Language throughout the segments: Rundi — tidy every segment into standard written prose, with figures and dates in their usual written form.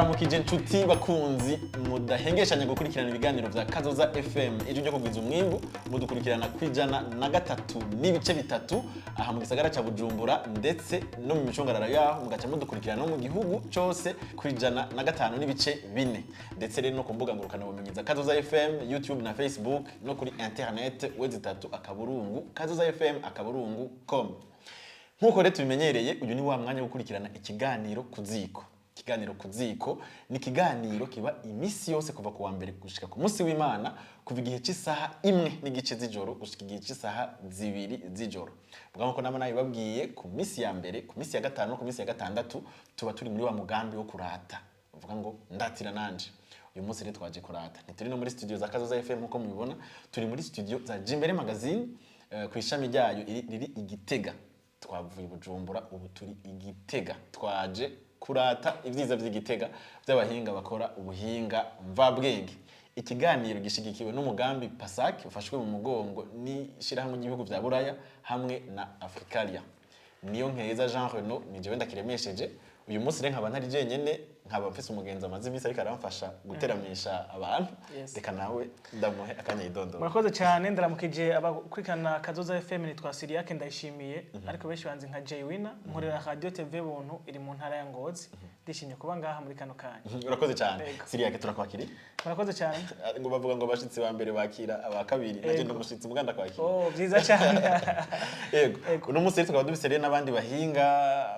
Ndabaramukije nshuti bakunzi mudahengeshanya gukurikirana ibiganiro vya Kazoza FM, ijwi ryo kugwiza umwimbu. Mudukurikirana ku 103.3 aha mu gisagara ca Bujumbura ndetse no mu micungararo yaho, mugaca mudukurikirana no mu gihugu cose ku 105.4, ndetse rero no ku mbuga ngurukana bumenyi za Kazoza FM, YouTube na Facebook, no kuri internet w3.kazozafm.com. Nk'uko rero tubimenyereye, uyu ni wa mwanya wo gukurikirana ikiganiro Ku Ziko. Ikiganiro Ku Ziko ni ikiganiro kiba iminsi yose kuva ku wa mbere gushika ku munsi w'Imana, kuva igihe cy'isaha 1:30 z'ijoro gushika igihe cy'isaha 2 z'ijoro. Ubwo nkuko nama nabibabwiye, ku minsi ya mbere, ku minsi ya gatanu no ku minsi ya gatandatu tuba turi muri wa mugambi wo kurata, uvuga ngo "Ndatira nanje". Uyu munsi rero twaje kurata, ntituri no muri studio za Kazoza FM nkuko mubibona, turi muri studio za Jimbere Magazine, ku ishami ryayo riri i Gitega. Twavuye i Bujumbura, ubu turi i Gitega. Twaje kurata ibyiza by'Igitega by'abahinga bakora ubuhinga mvabwenge. Ikiganiro gishigikiwe n'umugambi PASAC, ufashwe mu mugongo n'ishirahamwe ry'ibihugu vya Buraya hamwe na Africalia. Niyo Nkeza Jean Renaud ni jewe ndakiremesheje. Uyu munsi rero nkaba ntari jenyene, nkaba mfise umugenzi amaze iminsi ariko aramfasha guteramisha abantu. Reka nawe ndamuhe akanya yidondora. Murakoze cyane. Ndaramukije abakurikirana Kazoza FM. Nitwa Siriake Ndayishimiye, ariko benshi banzi nka Jay Winner. Nkorera Radio TV Buntu iri mu ntara ya Ngozi. Ndishimye kuba ngaha muri kano kanya. Urakoze cyane. Yego. Siriake, turakwakiriye. Murakoze cyane. Ngo bavuga ngo abashitsi ba mbere bakira aba kabiri, naje ndi umushitsi muganda kwakira. Oh, byiza cyane. Yego. Yego. Uno munsi rero tukaba dufise rero n'abandi bahinga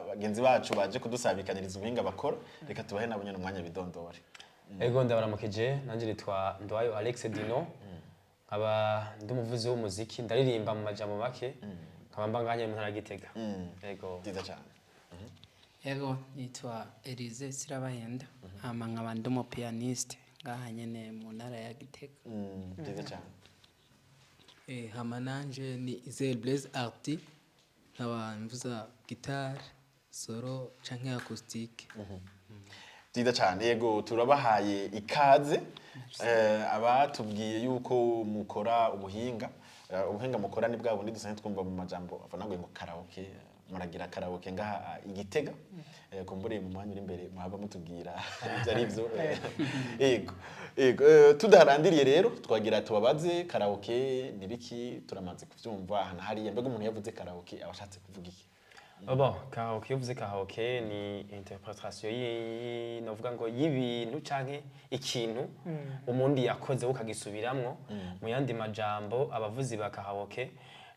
bagenzi bacu baje kudusabikaniriza ubuhinga bakora. Reka tubahe nabo nyene umwanya bidondore. Ego, ndabaramukije. Nanjye nitwa Ndwayo Alex Dino, nkaba ndi umuvuzi w'umuziki, ndaririmba mu majambo make, nkaba mba nganye mu ntara ya Gitega. Ego. Byiza cyane. Ego, nitwa Elize Sirabahenda, hama nkaba ndi umupianiste ngaha nyene mu ntara ya Gitega. Byiza cyane. Hama nanje ni Isaiah Blaise Arti, nkaba mvuza guitare solo canke acoustique. Byiza cyane. Yego, turabahaye ikaze. Abatubwiye yuko mukora ubuhinga, ubuhinga mukora ni bwa bundi dusanzwe twumva mu majambo avunaguye ngo karaoke. Muragira karaoke ngaha i Gitega. Kumbure mu mwanya uri imbere muhaba mutubwira ibyo ari byo. Yego, tudaharandiriye rero twagira tubabaze: karaoke ni biki? Turamaze kuvyumva ahantu hariya. Mbega umuntu yavuze karaoke aba ashatse kuvuga iki? Bon, karaoke, iyo uvuze karaoke ni interpretation novuga ngo y'ibintu canke ikintu umundi yakoze ukagisubiramwo. Mu yandi majambo, abavuzi ba karaoke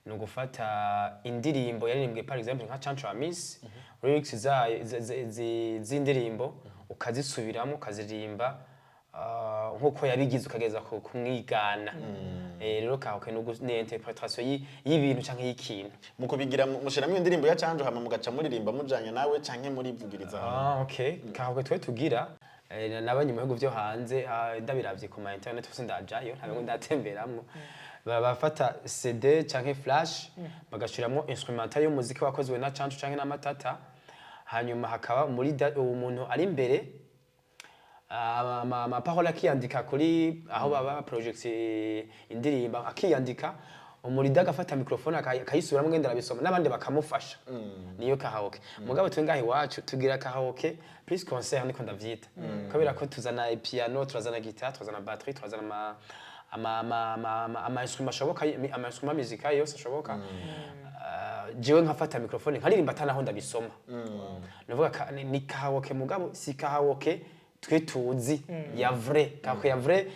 ni ugufata indirimbo yaririmbwe, par exemple nka Chancho Amis, lyrics zayo z'indirimbo ukazisubiramo, ukaziririmba nkuko yabigize, ukageza kumwigana. Rero karaoke ni interpretation y'ibintu canke y'ikintu. Mu kubigira mushiramo indirimbo ya Canjo, hama mugaca muririmba mujanye nawe, canke murivugiriza hamwe? Ah, okay. Karaoke twe tugira nabanye mu bihugu vyo hanze, ndabiravye ku ma internet hose, ndajayo ntabwo ndatemberamwo. Bafata CD canke flash, bagashiramwo instrumental y'umuziki wakozwe na Canjo canke na Matata, hanyuma hakaba muri uwo muntu ari imbere amaparole akiyandika kuri aho baba project indirimbo, akiyandika umurida, agafata microphone akayisubiramwo ngenda arabisoma n'abandi bakamufasha. Niyo karaoke. Mugabo twe ngaha iwacu tugira karaoke plus concert, niko ndavyita, kubera ko tuzana piano, turazana guitare, turazana batterie, turazana ama instrument ashoboka, ama instrument musical yose ashoboka. Jewe nkafata microphone nkaririmba atanaho ndabisoma. Nuvuga ni karaoke, mugabo si karaoke twe tuzi ya vrai. Karaoke ya vrai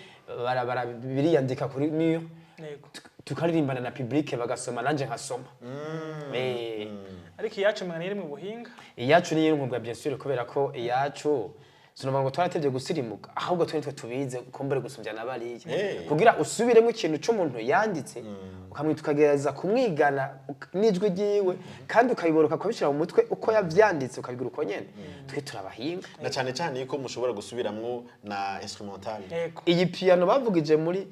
bara biriyandika kuri mur, tukaririmbana na public, bagasoma nanje nkasoma. Ariko iyacu mwana iri mu buhinga. Iyacu niyo umwuga, bien sûr, kubera ko iyacu sinumva ngo twaratevye gusirimuka, ahubwo twe nitwe tubize kumbere gusumbya na bariya. Kugira usubiremo ikintu c'umuntu yanditse, ukamwita, ukagerageza kumwigana n'ijwi ryiwe, kandi ukabiboroka ukabishira mu mutwe uko yavyanditse, ukabigira uko nyene, twe turabahinga. Na cyane cyane yuko mushobora gusubiramwo na instrumental. Iyi piano bavugije muri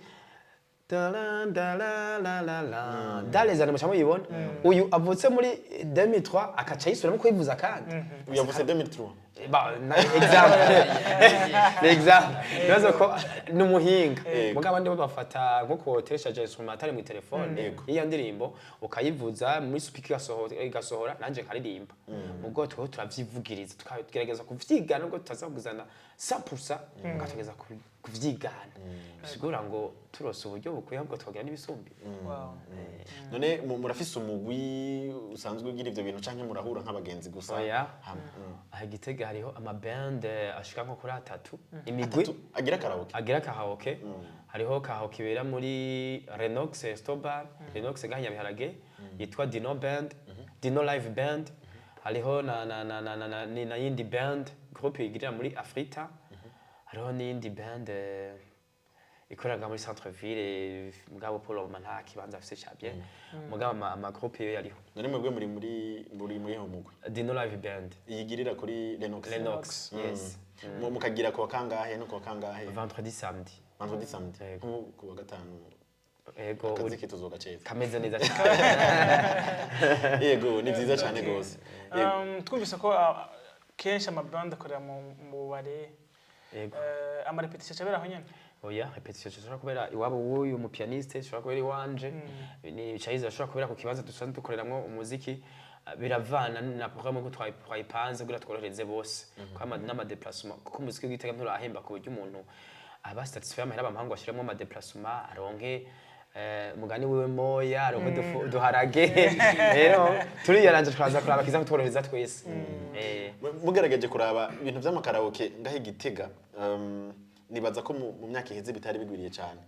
da da la la la la dans les années, muca muyibona, uyu avutse muri 2003 akaca yisubiramo kuyivuza kandi. Uyu yavutse 2003? Ba, exemple, ni exemple, nibaza ko ni umuhinga. Mugabo abandi bo bafata nko kotesha instrumental mu telefone y'iyo ndirimbo, ukayivuza muri speaker, igasohora, nanje nkaririmba. Ubwo tweho turavyivugiriza, tukagerageza kuvyigana, nubwo tutazakuzana 100%, mugabo tugerageza kuvyigana. Bisigura ngo turose uburyo bukwiye, ahubwo twagira n'ibisumbi. None murafise umugwi usanzwe ugira ivyo bintu, canke murahura nk'abagenzi gusa? Oya. Ham. Aha i Gitega hariho amabande ashika nko kuri atatu, imigwi Atatu agira karaoke. Agira karaoke. Hariho karaoke ibera muri Renox Stobar, Renox ngaha Nyabiharage, yitwa Dino Band, Dino Live Band. Hariho na ni na yindi band groupe igirira muri Afrita. Hariho n'iyindi band ikoreraga muri centre ville, mugabo Paul Roma nta kibanza afise ca bien, mugabo ama groupe yo yariho. None mwebwe muri ho mugwi? Dino Live Band. Iyigirira kuri Renox? Renox, yes. Mukagira kuwa kangahe no kuwa kangahe? Vendredi, samedi. Vendredi, samedi? Yego. Nko kuwa gatanu? Yego. Akazi kituzogaceza. Kameze neza cyane. Yego, ni vyiza cyane gose. Yego. Twumvise ko kenshi amabande akorera mu bubare. Yego. Amarépétition abera aho nyene? Oya, répétition ishobora kubera iwabo w'uyu mupianiste, ishobora kubera iwanje, ni chayiza, ashobora kubera ku kibanza dusanzwe dukoreramwo umuziki. Biravana na programme uko twayipanze kugira tworohereze bose, kwama n'amadéplacement, kuko umuziki w'Igitega nturahemba ku buryo umuntu aba satisfait amahera bamuha ngo ashiremo amadéplacement, aronke mugani wiwe moya, aronke uduharage. Rero turiyaranje, twaza kuraba kiza kutworohereza twese. Mugerageje kuraba ibintu vy'amakaraoke ngaho i Gitega, nibaza ko mu myaka iheze bitari bigwiriye cyane.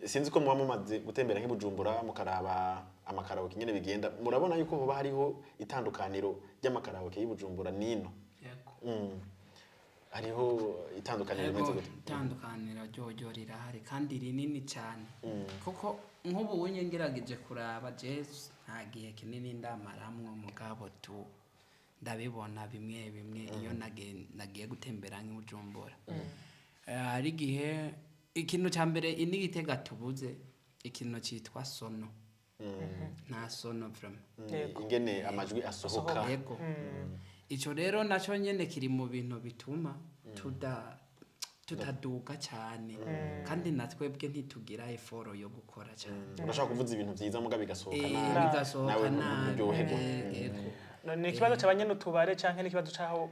Sinzi ko muba mumaze gutembera nk'i Bujumbura, mukaraba amakaraoke nyene bigenda, murabona yuko hoba hariho itandukaniro ry'amakaraoke y'i Bujumbura nino? Yego. Hariho itandukaniro rimeze Yego, gute? Itandukaniro ryoryo rirahari kandi rinini cyane, kuko nk'ubu unye ngerageje kuraba, jesu nta gihe kinini ndamaramwo, mugabo tu ndabibona bimwe bimwe iyo nagiye gutembera nk'i Bujumbura. Hari igihe ikintu cya mbere ini Gitega tubuze ikintu cyitwa sono, nta sono vraiment. Ingene amajwi asohoka. Yego, icyo rero nacyo nyine kiri mu bintu bituma tutaduga cyane, kandi na twebwe ntitugira effort yo gukora cyane. Urashobora kuvuza ibintu vyiza muga bigasohoka nabi. Bigasohoka Nawe nabi. nturyoherwa. Yego. Ni ikibazo c'abanyene utubare canke n'ikibazo c'aho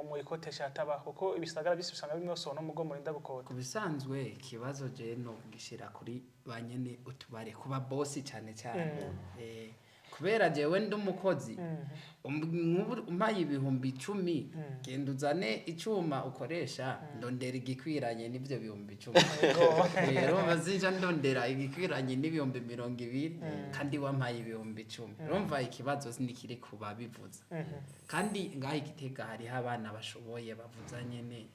muyikotesha hatabaho? Kuko ibisagara byose usanga bimwe sono mugo murinda gukota. Ku bisanzwe ikibazo je no gishira kuri ba nyene utubare, kuba bosi cyane cyane. Kubera jewe ndi umukozi, nk'ubu umpaye 10,000, genda uzane icyuma ukoresha, ndondera igikwiranye n'ibyo 10,000. Rero bazinja ndondera igikwiranye n'ibihumbi 20 kandi wampaye 10,000. Urumva ikibazo nikiri kuba bivuza. Kandi ngaho i Gitega hariho abana bashoboye bavuza nyene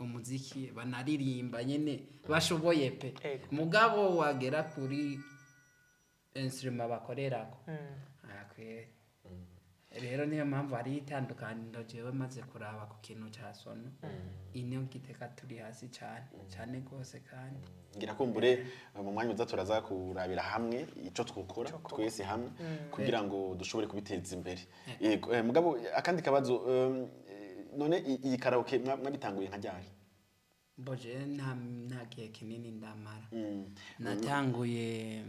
umuziki, banaririmba nyene, bashoboye pe. Mugabo wagera kuri instrument bakorerako, kweri. Rero niyo mpamvu hariho itandukaniro. Jewe maze kuraba ku kintu ca sono, ino Gitega turi hasi cyane cyane rwose kandi. Ngira kumbure mu mwanya uza turaza kurabira hamwe ico twokora twese hamwe kugira ngo dushobore kubiteza imbere. Yego. Mugabo akandi kabazo, none iyi karaoke mwabitanguye nka ryari? Mboje nta gihe kinini ndamara. Natanguye,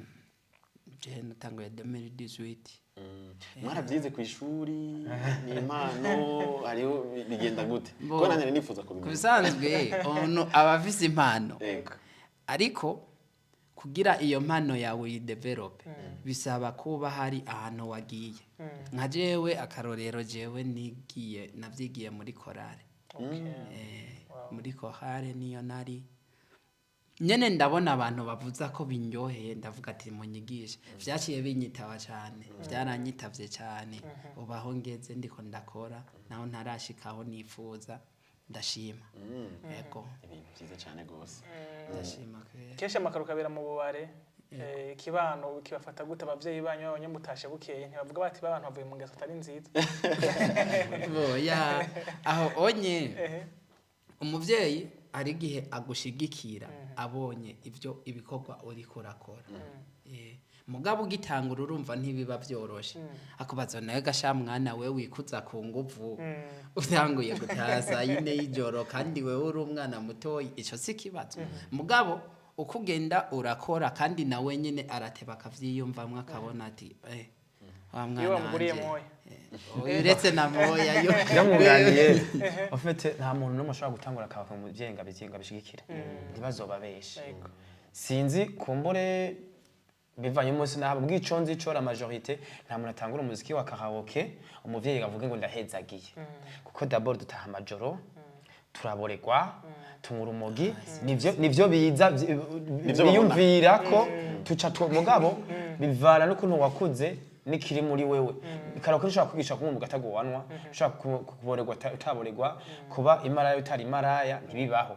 je natanguye 2018. Mwarabyize ku ishuri, ni impano, hariho bigenda gute? Ko nanjye nifuza Ku kubimenya. bisanzwe umuntu aba afise impano, ariko kugira iyo mpano yawe uyidevelope bisaba kuba hari ahantu wagiye. Nka jewe akarorero, jewe nigiye, navyigiye muri korale. Muri korale niyo nari nyene, ndabona abantu bavuza ko binyoheye, ndavuga ati munyigishe. Vyaciye binyitaba cyane, vyaranyitavye cyane. Ubu aho ngeze ndiko ndakora, naho ntarashikaho nifuza, ndashima. Yego. Ibintu byiza cyane gose. Ndashima kweri. Kenshi amakaro kabera mu bubare. Ikibano kibafata gute? Abavyeyi banyu babonye mutashe bukeye, ntibavuga bati ba bantu bavuye mu ngeso atari nziza? Boya, aho onye umuvyeyi hari igihe agushigikira abonye ivyo ibikorwa uriko urakora. Mugabo ugitangura urumva ntibiba vyoroshe, akubaza nawe gasha mwana we wikuza ku nguvu, utanguye gutaha saa 4 y'ijoro kandi wewe uri umwana mutoyi, ico si ikibazo. Mugabo uko ugenda urakora, kandi nawe nyine arateba akavyiyumvamwo, akabona ati wa mwana Iyo wamuguriye wanje." moya. Uretse na moya yo. Ndamwunganiye. En fait, nta muntu n'umwe ashobora gutangura akabaka mu byenga bizinga bishigikira, ntibazobabeshe. Sinzi, kumbure bivanye umunsi nabo bw'ico nzi co la majorité, nta muntu atangura umuziki wa karaoke umuvyeyi avuge ngo ndahezagiye, kuko d'abord dutaha amajoro, turaboregwa, tunywa urumogi, nivyo biza Nivyo babona. Biyumvira ko tuca mugabo bivana n'ukuntu wakuze n'ikiri muri wewe. Karaoke ntushobora kwigisha kunywa ugataguwanwa, ushobora kuboregwa utaboregwa, kuba imaraya utari imaraya, ntibibaho.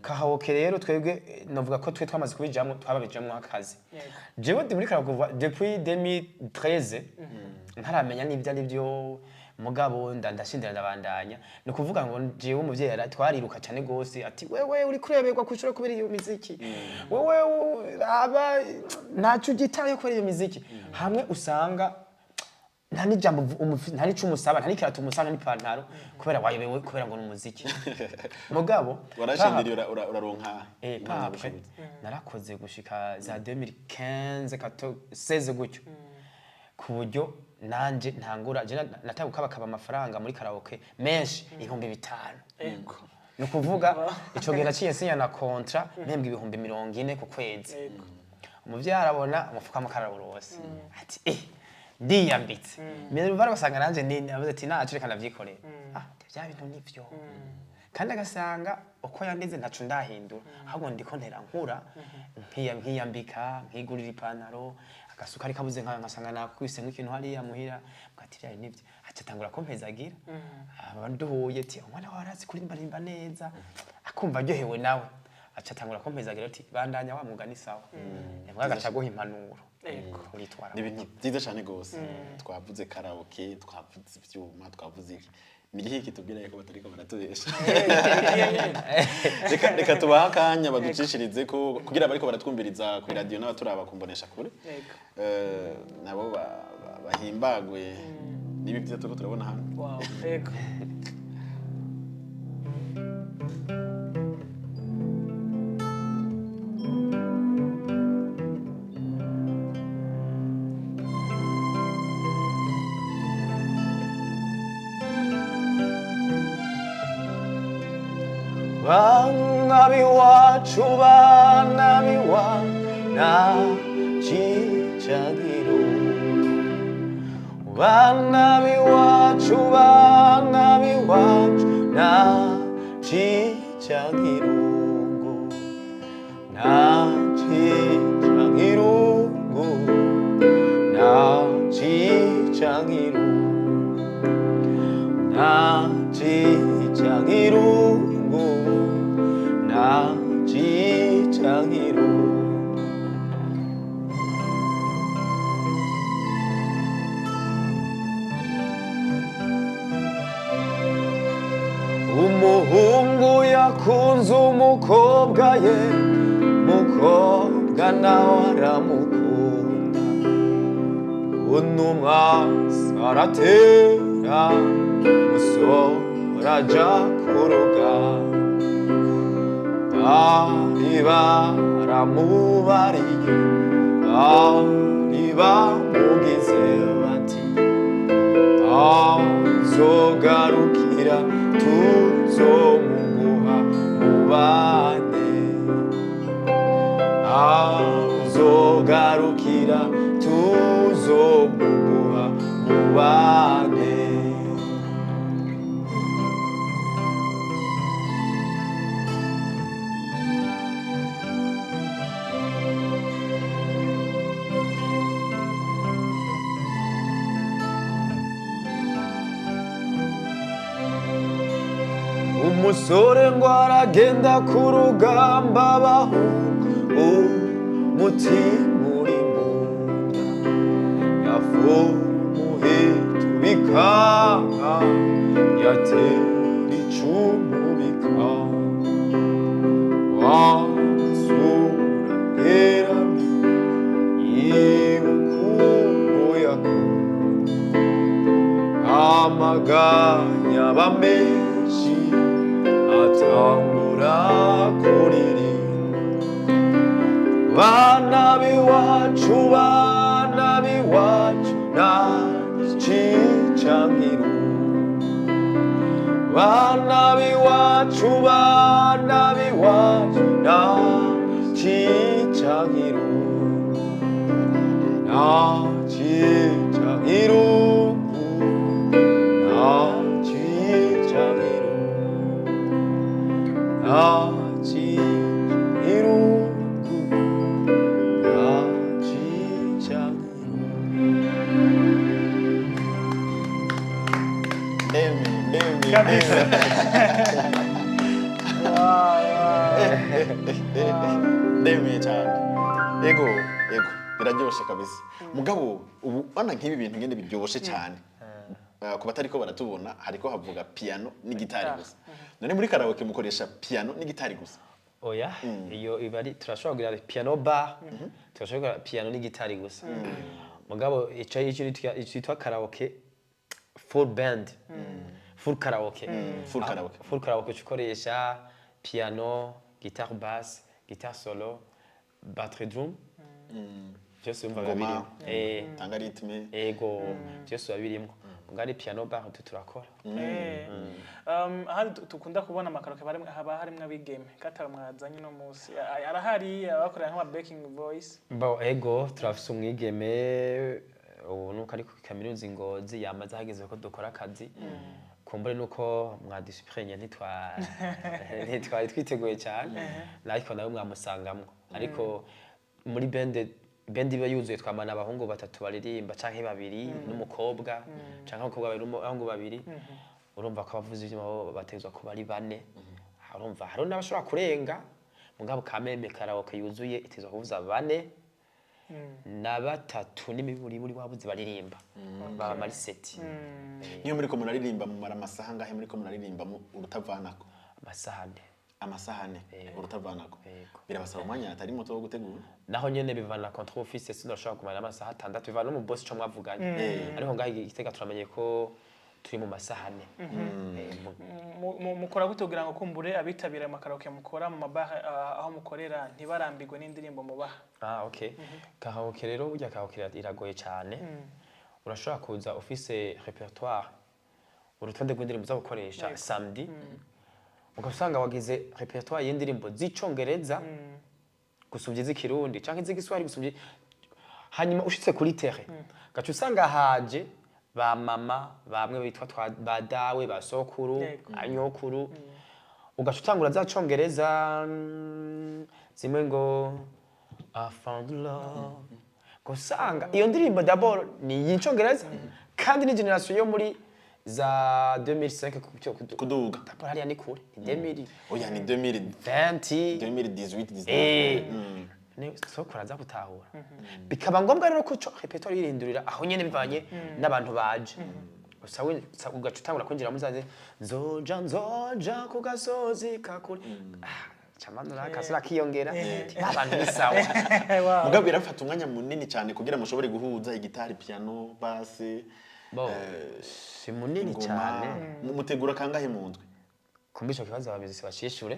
Karaoke rero twebwe, novuga ko twe twamaze kubijamwo, twababijamwo akazi. Jewe ndi muri karaoke kuva depuis 2013, ntaramenya n'ibyo ari byo, mugabo ndashindira, ndabandanya. Ni ukuvuga ngo jewe umuvyeyi twariruka cyane gose, ati wewe uri kureberwa kw'ishure kubera iyo miziki, wewe aba ntacyo ugitaye kubera iyo miziki, hamwe usanga nta n'ijambo nta n'ico umusaba, nta n'ikirato umusaba, nta n'ipantaro, kubera wayobewe, kubera ngo ni umuziki. Mugabo Warashindiriye uraronka pa après impamyabushobozi. Narakoze gushika za 2015, 14, 16 gutyo, ku buryo nanje ntangura je natanguye gukabakaba amafaranga muri karaoke menshi, 5000. Ni ukuvuga ico gihe naciye nsinya na contrat, mpembwa 40,000 ku kwezi. Umuvyeyi arabona umufuka w'amakaraburo wose, ati ndiyambitse mbere, basanga nanje nini, avuze ati naco reka ndavyikorera. Ah, bya bintu nivyo, kandi agasanga uko yandeze ntaco ndahindura, ahubwo ndiko ntera nkura, nkiyambika, nkigurira ipantaro, agasukari kabuze nkayo nkasanga nakubise nk'ikintu hariya muhira, ati bya nivyo. Aca atangura kumpezagira, abantu duhuye ati umwana wawe arazi kuririmba neza, akumva aryohewe nawe, aca atangura kumpezagira ati bandanya wa mwuga ni sawa, nibwo agaca aguha impanuro, uritwara. Ni ibintu byiza cyane rwose. Twavuze karaoke, twavuze ibyuma, twavuze iki, ni igihe kitubwira yuko batariko baratubesha. Reka tubahe akanya baducishirize ko kugira bariko baratwumviriza ku radiyo n'abaturaba kumbonesha kure, nabo bahimbagwe n'ibi byiza turiko turabona hano. Wow, yego. Bana b'iwacu, bana b'iwacu, cicagiro, bana b'iwacu, bana b'iwacu, na cicagirungu, na cicagirungu, na cicagirungu, na cicagirungu, na cicagirungu. Umuhungu yakunze umukobwa, ye mukobwa nawe aramukunda, unumwasi aratera, musore aja ku rugamba, bari baramubariye, bari bamugize bati azogarukira tuzomuguha mubane, azogarukira tuzomuguha mubane. Umusore ngo aragenda ku rugamba, bahunga umutima uri mu nda, yafumuheto bikanga, yatera icumu bikanga, wa musore aheramye. Kure, amaganya aba menshi, atangura kuririmba: "Bana b'iwacu, bana b'iwacu, nta cica nk'irungu. Bana b'iwacu, bana b'iwacu, nta cica nk'irungu, nta cica nk'irungu, nta cica nk'irungu, nta cica nk'irungu, nta cica nk'irungu." Ndemi, ndemi. Kabisa. Ndemeye cyane. Ego, biraryoshe kabisa. Mugabo ubu bana nk'ibi bintu ngene biryoshe cyane. Ku batariko baratubona, hariko havuga piano n'igitari gusa. None muri karaoke mukoresha piano n'igitari gusa? Oya, iyo iba ari, turashobora kugira piano bar, turashobora kugira piano n'igitari gusa. Mugabo ico cyitwa karaoke full band, full karaoke. Full karaoke. Full karaoke ukoresha piano, guitare basse, guitare solo, batterie, drum, byose wumva biba Ngoma. birimo. Tanga rythme. Ego, byose biba birimo. Mugabo ari piano bar tu turakora. Ahandi dukunda kubona amakaraoke haba harimwo abigeme kataba mwazanye uno munsi. Arahari abakorera nk'ama backing voice? Bo, ego, turafise umwigeme ubu nuko ari ku kaminuza i Ngozi, yamaze hageze ko dukora akazi. Kumbure nuko mwadisiprenye, ntitwari twiteguye cyane, ariko nawe mwamusangamwo. Ariko muri band, band iba yuzuye, twamana abahungu batatu baririmba canke babiri n'umukobwa, canke abakobwa babiri n'abahungu babiri. Urumva ko abavuzi ivyuma bo bategerezwa kuba ari bane. Urumva hariho n'abashobora kurenga, mugabo kameme karaoke yuzuye itezwa kuvuza bane na batatu n'imiburiburi wabuze baririmba baba muri sept. Niyo muriko muraririmba, mumara amasaha angahe muriko muraririmba urutavanako? Amasaha 4. Amasaha 4 urutavanako? Yego. Birabasaba umwanya atari muto wo gutegura. Naho nyene bivana na control office, sinashobora kumara amasaha 6, bivana no mu boss ico mwavuganye. Ariko ngaho Igitega turamenye ko turi mu masaha 4. Mukora gute kugira ngo kumbure abitabira amakaraoke mukora mu mabar aho mukorera ntibarambirwe n'indirimbo mubaha? Ah, okay. Karaoke rero, burya karaoke iragoye cyane. Urashobora kuza ufise répertoire, urutonde rw'indirimbo uza gukoresha samedi, ugasanga wagize répertoire y'indirimbo z'icongereza gusumvya iz'ikirundi canke iz'igiswahili gusumvya. Hanyuma ushitse kuri terrain, gaca usanga haje ba mama bamwe bitwa ba dawe, ba sokuru, anyokuru, ugaca utangura za congereza, zimwe ngo "I found love", ngo usanga iyo ndirimbo d'abord ni iy'icongereza kandi ni génération yo muri za 2005 Kuduga. D'abord hariya ni kure, ni 2020. Oya, ni 2000, 2018, 19. Ni sokuru aza gutahura, bikaba ngombwa rero ko co répertoire yirindurira aho nyene bivanye n'abantu baje. Gusa ugaca utangura kwinjira muzaze "Nzoja, nzoja ku gasozi kakure", ah, camanura akasura kiyongera abantu ni sawa. Mugabo birafata umwanya munini cyane kugira mushobore guhuza igitari, piano, basse? Bo, si munini Ingoma. cyane. Mutegura kangahe mu ndwi? Kumva ico kibazo abamizisi bacishure.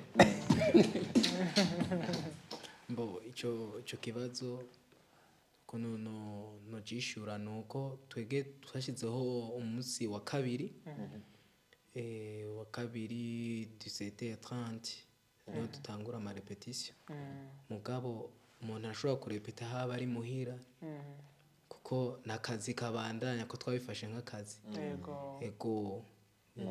Mbo ico kibazo ukuntu nocishura ni uko twebwe twashyizeho umunsi wa kabiri, wa kabiri 17h30 niho dutangura ama répétition. Mugabo umuntu arashobora kurepeta haba ari muhira, kuko ni akazi kabandanya, ko twabifashe nk'akazi. Ego.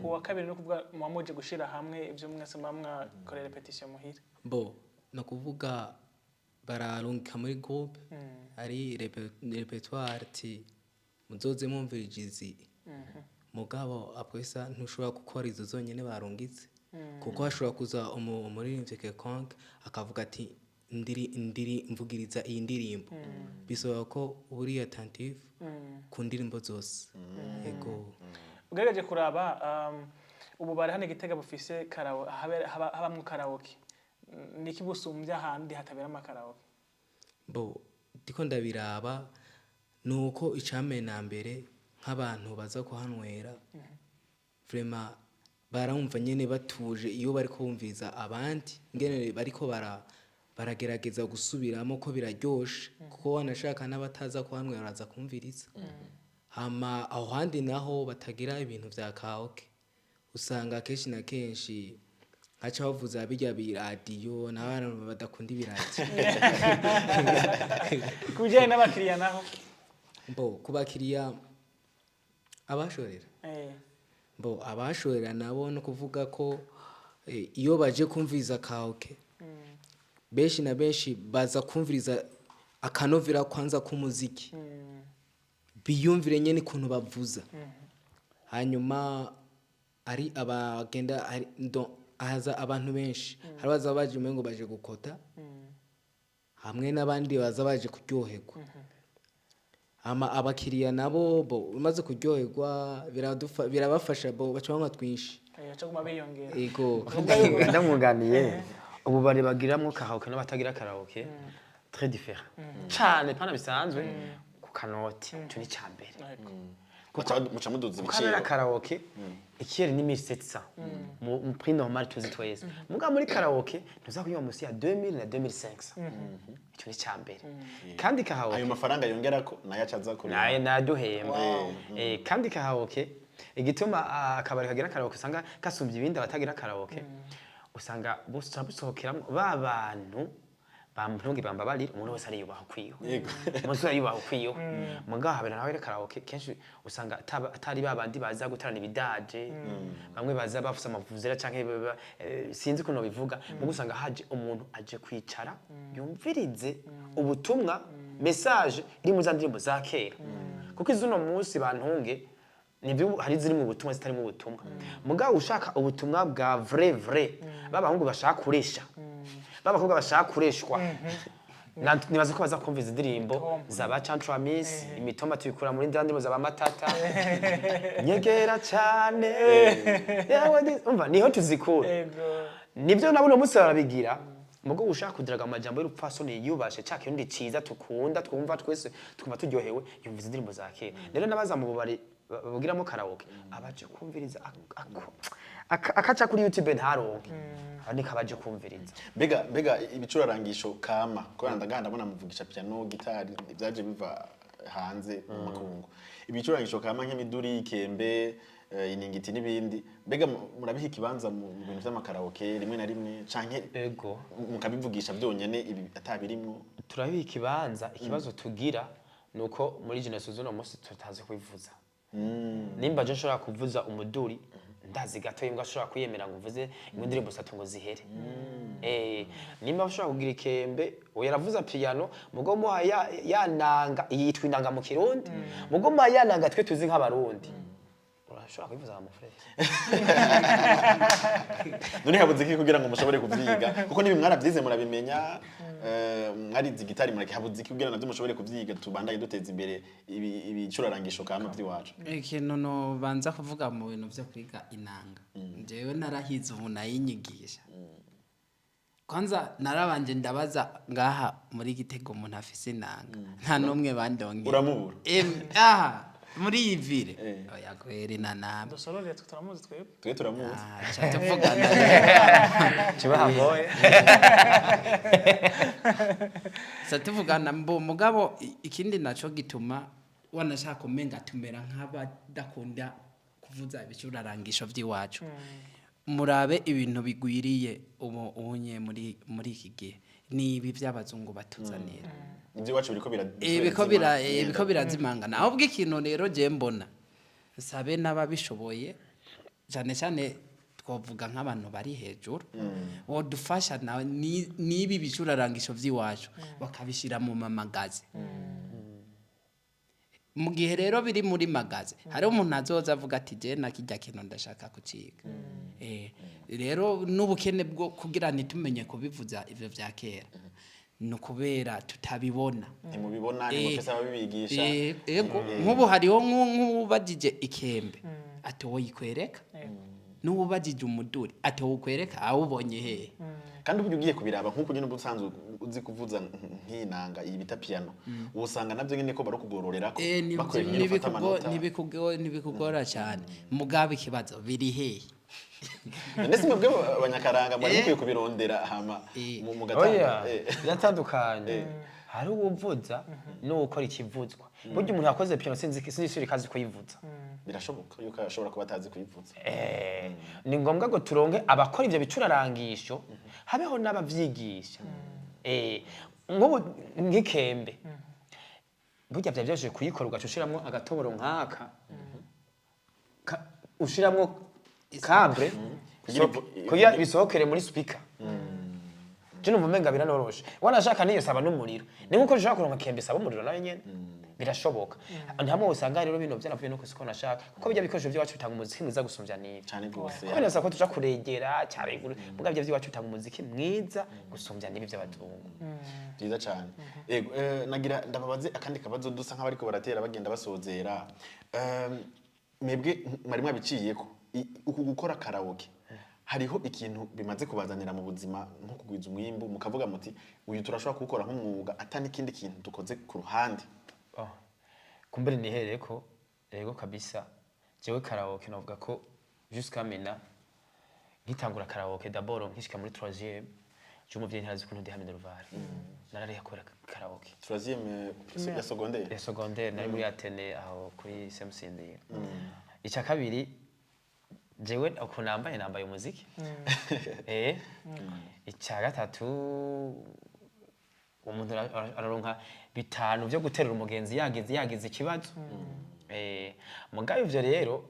Ku wa kabiri, no kuvuga muba muje gushira hamwe ibyo mwese muba mwakorera répétition muhira? Bo, ni ukuvuga bararungika muri groupe ari répertoire ati muzoze mwumvirije izi. Mugabo après ça ntushobora gukora izo zonyine barungitse, kuko hashobora kuza umuririmbyi quelconque akavuga ati ndiri ndiri mvugiriza iyi ndirimbo. Bisaba ko uba uri attentif ku ndirimbo zose. Ego. Ugerageje kuraba, ubu bari hano i Gitega bufise habamwo karaoke. Niki busumbya ahandi hatabera amakaraoke? Bo, ndiko ndabiraba. Ni uko icambere na mbere, nk'abantu baza kuhanywera, vraiment barumva nyene batuje iyo bariko bumviriza abandi ngene bariko baragerageza gusubiramo, ko biraryoshe, kuko wanashaka n'abataza kuhanywera baraza kumviriza. Hama aho handi naho batagira ibintu vya karaoke, usanga kenshi na kenshi haca bavuza birya biradiyo, n'abantu badakunda ibiradiyo. Ku bijyanye n'abakiriya naho? Mbo ku bakiriya abashorera, mbo abashorera nabo no kuvuga ko iyo baje kumviriza karaoke, benshi na benshi baza kumviriza akanovera kwanza k'umuziki, biyumvire nyene ukuntu bavuza. Hanyuma ari abagenda ari haza abantu benshi, hari abaza baje umengo baje gukota, hamwe n'abandi baza baje kuryoherwa. Hama abakiriya nabo bo umaze kuryoherwa birabafasha, bo baca banywa twinshi. Baca guma biyongera. Ego. Ndamwunganiye, ubu bari bagiramwo karaoke n'abatagira karaoke, très différent cane, pana bisanzwe ku kanoti, ico ni ca mbere. Muca muduza Kubera ibiciro. Karaoke ikiyeri ni 1700 mu prix normal tuzi twese, muga muri karaoke ntuza kunywa musi ya 2000 na 2500. Ico ni ca mbere. Kandi karaoke, Ayo mafaranga yongerako nayo acaza kuri naye naduhemba. Kandi karaoke, igituma akabari kagira karaoke usanga gasumbye ibindi abatagira karaoke, usanga bose busohokeramwo ba bantu bampungi bambabarira, umuntu wese ariyubaha ukwiwe. Umuntu wese ariyubaha ukwiwe. Mugabo habera nawe rero karaoke, kenshi usanga atari ba bandi baza gutarana ibidaje, bamwe baza bafise amavuzera canke sinzi ukuntu bivuga. Mugo usanga haje umuntu aje kwicara yumvirize ubutumwa, message iri mu za ndirimbo za kera, kuko izuno munsi bantunge nibyo, hari ziri mu butumwa, zitari mu butumwa. Mugabo ushaka ubutumwa bwa vrai vrai, b'abahungu bashaka kuresha, b'abakobwa bashaka kureshwa, nibaza ko baza kumva izi ndirimbo za ba Chantramis. Imitoma tuyikura muri ndirimbo za ba Matata, nyegera cyane yewe, umva niho tuzikura. Nibyo, nabo uno munsi barabigira. Mugo ushaka kudiraga amajambo y'urupfasoni yubashe ca kirundi ciza tukunda, twumva twese twumva turyohewe, yumva izi ndirimbo za kera. Rero n'abaza mu bubari babugiramo karaoke, abaje kumviriza akaca kuri YouTube ntaronke, aba niko abaje kumviriza. Mbega ibicurarangisho kama, kubera ndaganda ndabona muvugisha piano, gitari, ibyaje biva hanze mu makungu, ibicurarangisho kama nk'imiduri, ikembe, iningiti n'ibindi, mbega murabiha ikibanza mu bintu vy'amakaraoke rimwe na rimwe, canke Ego. mukabivugisha byonyene, ibi atabirimwo? Turabiha ikibanza. Ikibazo tugira ni uko muri generation z'uno munsi tutazi kubivuza. Nimba je nshobora kuvuza umuduri, ndazi gato imbwa ashobora kwiyemera ngo uvuze indirimbo zitatu ngo zihere. Nimba ushobora kugira ikembe, oya, aravuza piano, mugo muha ya nanga yitwa inanga mu Kirundi, mugo muha ya nanga twe tuzi nk'Abarundi, urashobora kubivuza mu frère. None habuze iki kugira ngo mushobore kuvyiga? Kuko nibi mwarabyize, murabimenya, mwarize gitari, muraki, habuze iki kugira navyo mushobore kuvyiga, tubandanye duteza imbere ibicurarangisho kama vy'iwacu? Ikintu nobanza kuvuga mu bintu byo kwiga inanga, njyewe narahize, ubu nayinyigisha. Kwanza narabanje ndabaza ngaha muri Gitego umuntu afise inanga, nta n'umwe bandonke. Uramubura? Aha muri iyi ville, Eh. oya kweri, na namwe. Dusorore, twe turamuzi twebwe. Twe turamuzi. Ah, ca tuvugana rero. Kibahagoye. Sa tuvugana mbo. Mugabo ikindi naco gituma wanashaka umenga tumera nk'abadakunda kuvuza ibicurarangisho vy'iwacu, murabe ibintu bigwiriye ubu unye muri iki gihe ni ibi by'abazungu batuzanira. Iby'iwacu biriko Biko birazimangana. Ahubwo ikintu rero je mbona sabe n'ababishoboye, cyane cyane twavuga nk'abantu bari hejuru, bodufasha nawe n'ibi bicurarangisho vy'iwacu bakabishyira mu mamagazi. Mu gihe rero biri muri magazi, hariho umuntu azoza avuga ati: "Je na kirya kintu ndashaka kuciga." Rero n'ubukene bwo kugira ntitumenye kubivuza ivyo vya kera ni ukubera tutabibona. Ntimubibona, ntimufise ababibigisha. Ego, nk'ubu hariho nk'ubajije ikembe ati: "Woyikwereka." N'uwubajije umuduri atawukwereka awubonye hehe? Kandi uburyo ugiye kubiraba, nk'uko nyine uba usanzwe uzi kuvuza nk'inanga iyi bita piano, usanga nabyo nyine ko barukugororera ko bakwereka ingene ufata amanota. Ntibikugora cyane, mugabo ikibazo biri hehe? Ndetse mwebwe abanyakaranga mwari mukwiye kubirondera hama mugatanga. Oya, biratandukanye. Hari uwuvuza n'uwukora ikivuzwa. Burya umuntu yakoze piano sinzi isuri kazi kuyivuza. Birashoboka yuko ashobora kuba atazi kuyivuza. Ni ngombwa ngo turonke abakora ivyo bicurarangisho, habeho n'abavyigisha. Nk'ubu nk'ikembe, burya vyari vyoroshe kuyikora, ugaca ushiramwo agatoboro nk'aka, ushiramwo câble Kugira kugira bisohokere muri speaker. Je numva umenga biranoroshe, wanashaka niyo saba n'umuriro. Ni nkuko ushobora kuronka kembe saba umuriro nayo nyene birashoboka. Ntamwe usanga rero bino vyaravuye no kusiko nashaka, kuko bijya bikoresho by'iwacu bitanga umuziki mwiza gusumvya n'ibi. Cyane rwose. Kuko birasaba ko tuja kuregera cyane, muga bya by'iwacu bitanga umuziki mwiza gusumbya n'ibi by'abazungu. Byiza cyane. Yego, nagira ndababaze akandi kabazo dusa nk'abariko baratera bagenda basozera. Mwebwe mwari mwabiciyeko, uku gukora karaoke hariho ikintu bimaze kubazanira mu buzima, nko kugwiza umwimbu, mukavuga muti uyu turashobora kuwukora nk'umwuga ata n'ikindi kintu dukoze ku ruhande? Oh. Kumbere nihereye ko rego kabisa, jewe karaoke novuga ko jusqu'à maintenant, nkitangura karaoke d'abord nkishika muri 3e, je umuvyeyi ntarazi ukuntu ndiha minerval, narariha kubera karaoke. Troisième ya secondaire? Ya secondaire, nari muri Atene aho kuri Semusindira. Icya kabiri, jewe ukuntu nambaye umuziki. Icya gatatu, umuntu araronka 5 vyo guterura umugenzi yagize ikibazo. Mugabo ivyo rero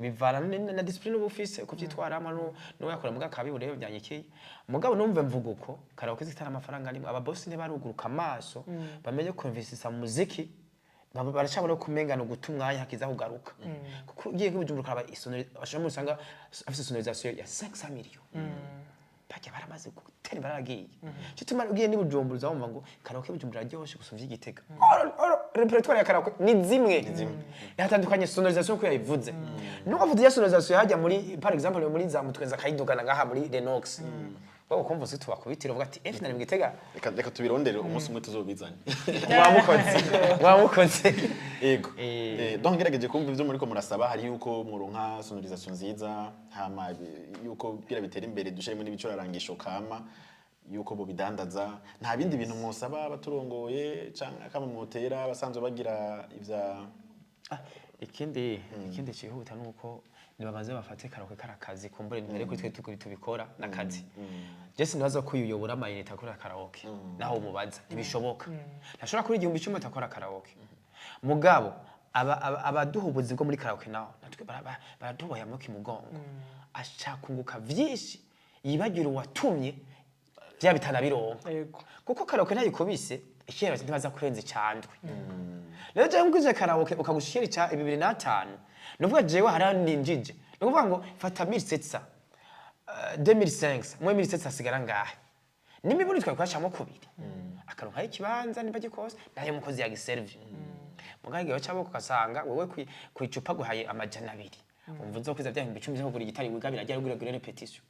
bivana na discipline uba ufise, uko vyitwaramo n'uwayakora. Mugabo akabibu rero byanyikiye. Mugabo numve mvuga uko karaoke zitara amafaranga arimwo, ababosi ntibaruguruka amaso bamenye kumvisisa mu muziki. Baracabona ko umenga ni uguta umwanya hakiza kugaruka, kuko ugiye nk'ibujumbura ukaraba ashobora usanga afise sonorisation ya 500 millions, bajya baramaze gutera baragiye. Cyo tuma ugiye ni Bujumbura uzamva ngo karaoke Bujumbura iraryoshe gusumvya Igitega. Oro répertoire ya karaoke ni zimwe, yatandukanye sonorisation ko yayivuze. Nuko avuze ya sonorisation hajya muri, par exemple, muri za Mutwenza, akayidugana ngaha muri Lenox, wowe ukumva uzi tubakubitira uvuga ati "F nari mu Gitega." Reka tubirondere, umunsi umwe tuzobizanye. Mwamukoze, mwamukoze. Yego. Donc ngerageje kumva ivyo muriko murasaba, hari yuko muronka sonorisation nziza, hama yuko kugira bitera imbere dushiremo n'ibicurarangisho kama, yuko bobidandaza. Nta bindi bintu mwosaba abaturongoye canke akama mwotera abasanzwe bagira ivya? Ah, ikindi cihuta nuko nibabanze bafate karaoke karakazi. Kumbure mbere kuri twe tubikora nakazi. Je sinibaza ko uyobora amayinite akora karaoke, naho umubaza ntibishoboka, ntashobora kuri 1000 atakora karaoke. Mugabo abaduha ubuzi bwo muri karaoke naho natwe baraduboha amaboko imugongo, ashaka kunguka vyinshi yibagira uwatumye vya bitanabironka. Kuko karaoke ntayikubise ikera ntibaza kurenza icandwe. Rero jewe nguze karaoke ukagushikira ica 2005, nuvuga jewe hariho ninjije, ni ukuvuga ngo fata 1700, 2500 mwe 1700 hasigara ngahe? N'imiburi twari kwacamo kubiri, akaronkaho ikibanza niba gikose nayo umukozi yagiservye. Mugabo igihe cyaboko ugasanga wewe kwicupa guhaye 200, umva uzokwiza bya 10,000 byo kugura igitari wigabira ajya kugura répétition.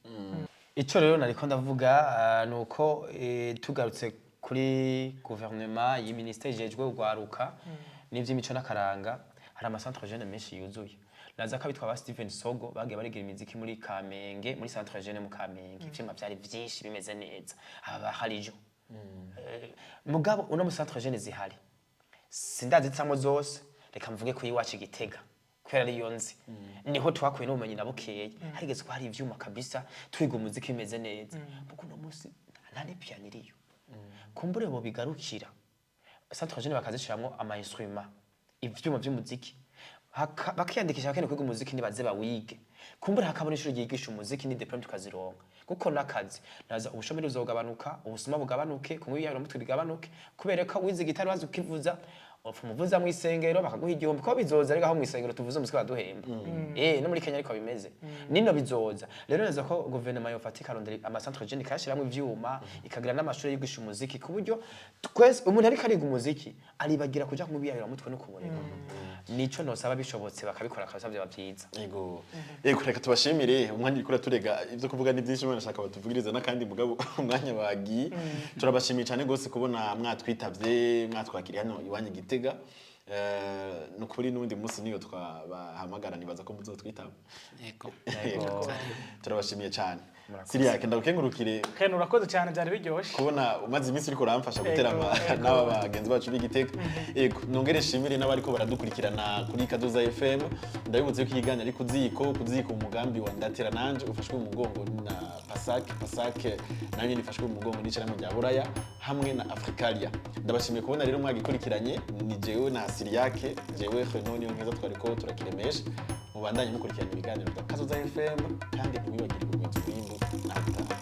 Ico rero nariko ndavuga nuko tugarutse kuri gouvernement yi ministère ijejwe urwaruka n'ivy'imico n'akaranga, hari ama centre jeune menshi yuzuye. Naza ko abitwa ba Steven Sogo bagiye barigira imiziki muri Kamenge, muri centre jeune mu Kamenge, ivyuma vyari vyinshi bimeze neza. Aba baharijo. Mugabo uno mu centre jeune zihari sindazitsamo zose. Reka mvuge ko iwacu Igitega, kubera ariyo nzi, niho twakuye n'ubumenyi na bukeya, harigeze ko hari ivyuma kabisa, twiga umuziki bimeze neza. Kuko uno munsi nta n'ipiyano iriyo. Kumbure bo bigarukira centre jeune bakazishiramwo ama instrument, ivyuma vy'umuziki, bakiyandikisha abakeneye kwiga umuziki nibaze bawige. Kumbure hakabona ishuri ryigisha umuziki ni diplôme tukazironka, kuko n'akazi naza ubushomeri buzogabanuka, ubusuma bugabanuke, kunywa ibiyayuramutwe bigabanuke, kubera ko wize gitari wazi ukivuza. Upfa umuvuza mu isengero bakaguha 1000, ko bizoza. Ariko aho mu isengero tuvuze umuziki baduhemba, no muri Kenya ariko bimeze nino bizoza. Rero neza ko guverinoma yofata ikarondera ama centre jeune, ikayashiramwo ivyuma, ikagira n'amashuri yigisha umuziki, ku buryo twese umuntu ariko ariga umuziki aribagira kuja kumubiyahira mutwe no kuboreka. Nico nosaba, bishobotse bakabikora kabisa, vyoba vyiza. Yego, reka tubashimire. Umwanya uriko uraturega, ibyo kuvuga ni byinshi, umuntu ashaka batuvugiriza n'akandi, mugabo umwanya wagiye. Turabashimiye cyane rwose kubona mwatwitabye, mwatwakiriye hano iwanyu i Gitega. Ni ukuri n'undi munsi niyo twabahamagara nibaza ko muzotwitaba. Yego. Yego. Turabashimiye cyane. Siriyake, ndagukengurukire. Ken, urakoze cyane, byari biryoshye. Kubona umaze iminsi uriko uramfasha guterama n'aba bagenzi bacu b'Igitega. Yego, nongere nshimire n'abariko baradukurikirana kuri Kadoza FM. Ndabibutse ko ikiganiro ari Kuziko. Kuziko, umugambi wa Ndatera Nanje ufashwe mu mugongo na Pasak. Pasak nayo nyene ifashwe mu mugongo n'ishirahamwe rya Buraya hamwe na Africalia. Ndabashimiye kubona rero mwagikurikiranye. Ni jewe na Siriyake, jewe Renaud niyo nkeza, twariko turakiremesha. Mubandanye mukurikirana ibiganiro bya Kazoza FM, kandi ntimwibagire kugwiza umwimbu. Nawe utaha.